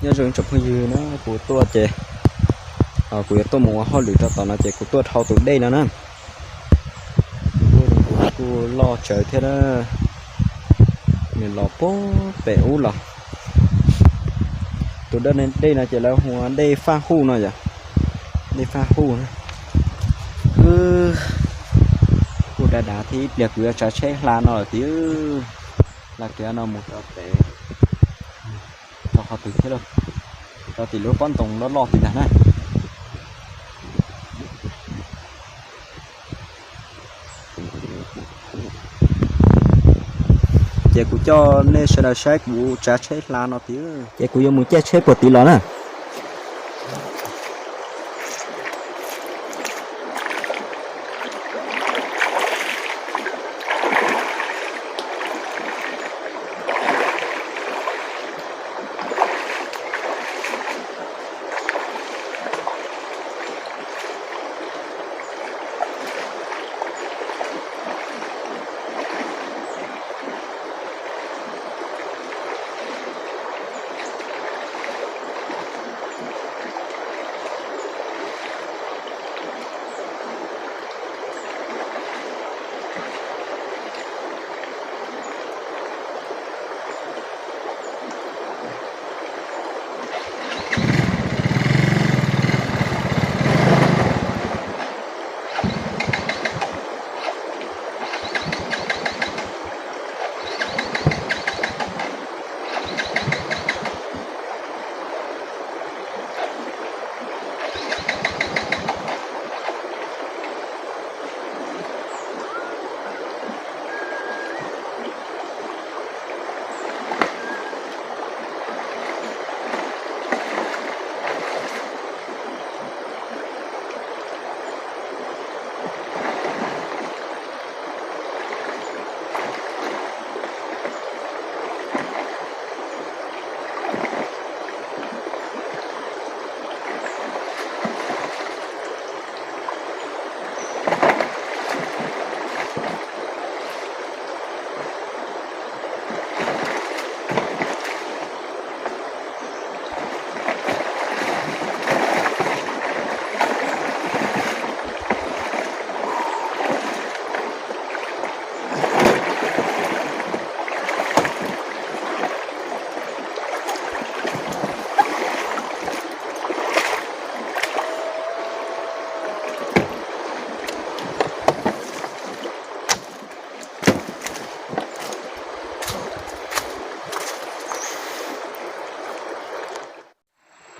Nyob zoo tsoom phooj ywg na, kuv tuaj ces kuv yuav tuaj mus ua hauj lwm rau tom no ces kuv tuaj dhau tus dej no na. Tus dej no kuj loj tsawv thiab na, nws los puag pem ub los. Tus dej no ces lawv hu ua dej Faj Huj no yom, dej Faj Huj na. Kuj dav dav thiab, ib pliag kuv yuav tsav tsheb hla no lawm tiag, hla kiag no mus rau pem, rau qhov twg thiab lauj, rau tim lub pob ntoo loj loj tim ntag na. Ces kuv coj nej sawv daws saib kuv tsav tsheb hla no tiag, ces kuv yuav mus caij tsheb puag tid los na.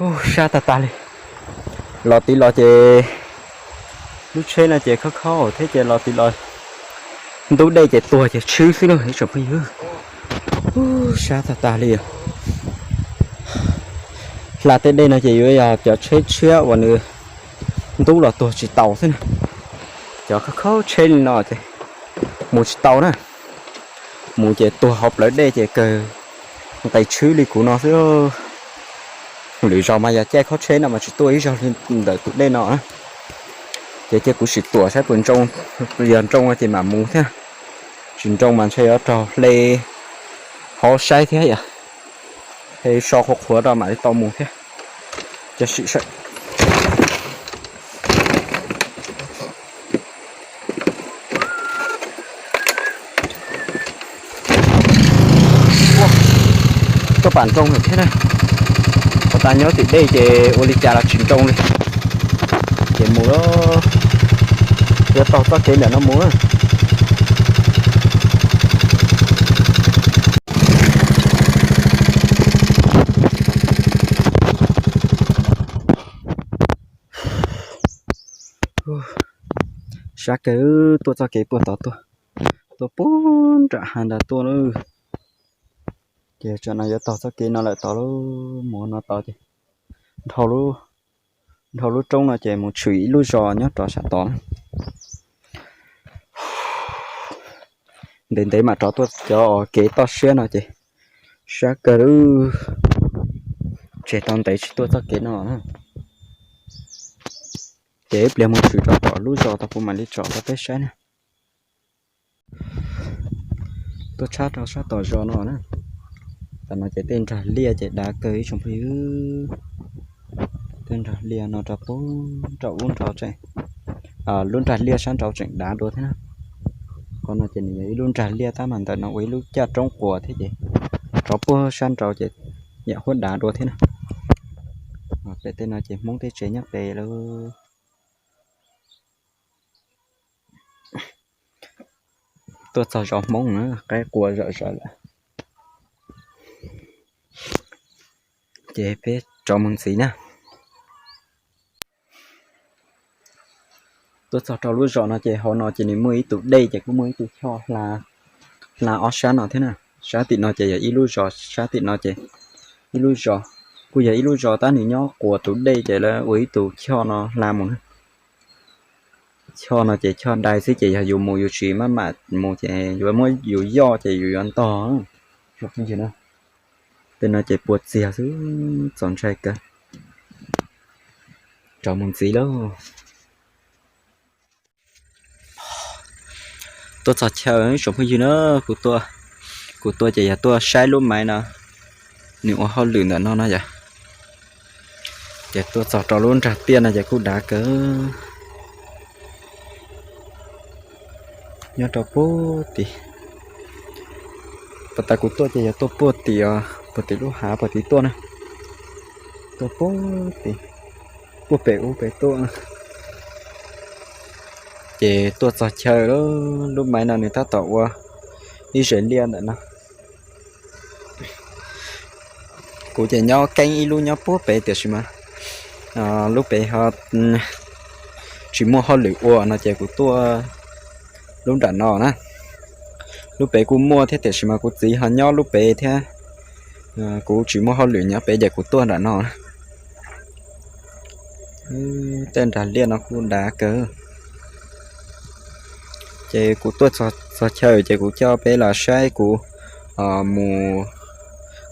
Ub, sab tag tag li. Los tid los ces lub tsheb no ces khob khob thiab ces los tid los ntub dej ces tuag ces tshwb xwb na ib tsoom phooj ywg. Ub, sab tag tag li. Hla tej dej no ces yuav yog cov tsheb tshiab uas nws ntub los tuag tsis taus xwb na. Cov khob khob tsheb li no ces mus tsis tau na. Mus ces tuag hauv plawv dej ces kawg nqis tshwb li kuv no xwb. Lwm zaus mas yog caij khob tsheb no mas tsis tuaj ib zaug li ntawm tus dej no na. Ces cia kuv sim tuam saib puas nroo, yog nroo no ces mam mus thiab. Tsis nroo mas ntshe yuav raug hle hauv saib thiab yom. Hle so qhuav qhuav rau mam li tau mus thiab. Cia sim saib. Tuaj pam nroo lawm thiab na. Qhov tas nyob tim dej ces ua li cas los tsis nroo li. Ces mus, yuav taug txoj kev ntawm no mus. Sab kawg, tuaj txoj kev puag tod tuaj, tuaj puag nram hav ntawd tuaj na. Ces tsam no yuav taug txoj kev no lawm tod lauj, mus no tod ces dhau lub roob no ces mus tshwm ib lub zos nyob rov sab tod. Ntev ntev mam rov tuaj cov kev toj siab no ces sab kawg, tseg tau ntev tsis tuaj txoj kev no. Ces ib pliag mus tshwm rau tom lub zos tod kuv mam li tsom rau peb saib na. Tuaj tshab rau sab tom zos no na. Tam no ces tej nrag liaj ces dav kawg ib tsoom phooj ywg. Tej nrag liaj no rau pem, rau lub nrag liaj sab nraud tseem dav dua thiab na. Qhov no ces nws yog ib lub nrag liaj tab mas ntawm no ua ib lub caj roob quas thiab ces rau pem sab nraud ces yam huab dav dua thiab na. Pem tej no ces Hmoob tej tsev nyob pem lawm. Tuaj txog zos Hmoob na, qaib qua zom zaws lawm. Ces peb rov mus ntxiv na. Tuaj txog rau lub zos no ces hauv no ces nws muaj ib tug dej ces kuj muaj ib tug choj hla ob sab no thiab na. Sab tim no ces yog ib lub zos, sab tim no ces ib lub zos, kuj yog ib lub zos tab nws nyob quas tus dej ces lawv ua ib tug choj no hla mus na. Choj no ces choj dai xwb ces yog yus mus yus tsis maj mam mus ces yuav muab yus yoj ces yus yuav ntog. Tej no ces puas txiag xwb, txaus ntshai kawg. Rov mus ntxiv lauj. Tuaj txog chaw tsoom phooj ywg na, kuv tuaj, kuv tuaj ces yog tuaj saib lub maiv no, nws ua hauj lwm ntawm no no yom. Ces tuaj txog rau lub nrag tiaj no ces kuj dav kawg. Nyob rau puag tim, puag ta kuv tuaj ces yog tuaj puag tim os, puag tim lub hav puag tim tuaj na. Tuaj puag tim, puag pem ub pem tuaj. Ces tuaj txog chaw, lub maiv no nws tab tom ua ib zes liaj ntawm no. Kuv ces nyob keeb ib lub nyob puag pem tiam sis mas lub pem ho tsis muaj hauj lwm ua no ces kuv tuaj lub nram no na. Lub pem kuj muaj thiab tiam sis mas kuv txiv ho nyob lub pem thiab, kuv tsis muaj hauj lwm nyob pem ces kuv tuaj nram no. Tej nrag liaj no kuj dav kawg. Ces kuv tuaj txog chaw ces kuv coj peb los saib kuv mus,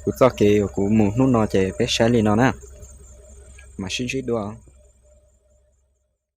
kuv txoj kev uas kuv mus hnub no ces peb saib li no na. Mam sib ntsib dua.